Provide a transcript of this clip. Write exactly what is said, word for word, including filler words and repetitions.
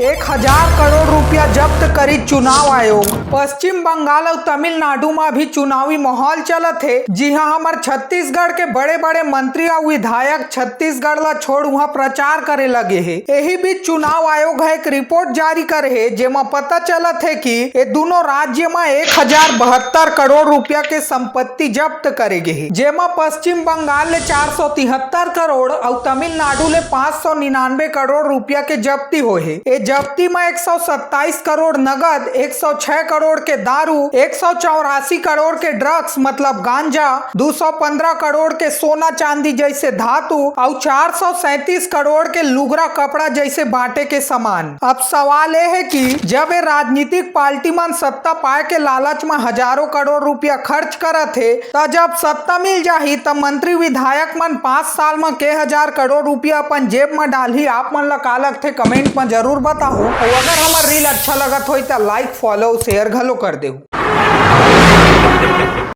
एक हजार करोड़ रुपया जब्त करी चुनाव आयोग। पश्चिम बंगाल अउ तमिलनाडु म अभी चुनावी माहौल चलत हे, जिहां हमर छत्तीसगढ़ के बड़े-बड़े मंत्री अउ विधायक छत्तीसगढ़ ला छोड़ उहां प्रचार करे लगे हे। एही बीच चुनाव आयोग ह एक रिपोर्ट जारी करे हे, जेमा पता चलत हे कि ए दुनों राज्य म एक हजार बहत्तर करोड़ रुपया के संपत्ति जब्त करे गे हे, जेमा पश्चिम बंगाल ले चार सौ तिहत्तर करोड़ अउ तमिलनाडु ले पाँच सौ निन्यानवे करोड़ रुपया के जब्ती होए हे। ए जब्ती म एक सौ सत्ताईस करोड़ नगद, एक सौ छह करोड़ के दारू, एक सौ चौरासी करोड़ के ड्रग्स मतलब गांजा, दो सौ पन्द्रह करोड़ के सोना चांदी जैसे धातु अउ चार सौ सैंतीस करोड़ के लुगरा कपड़ा जैसे बांटे के सामान। अब सवाल ए हे कि जब ए राजनीतिक पार्टी मन सत्ता पाए के लालच म हजारों करोड़ रुपया खर्च करत हे, त जब सत्ता मिल जाही, त मंत्री विधायक मन पाँच साल म के हजार करोड़ रुपया अपन जेब म डालही? आप मन ला का लगथे? कमेंट म जरूर बताहू। अउ अगर हमर रील अच्छा लगत होही, त लाइक, फॉलो, शेयर घलो कर देहू।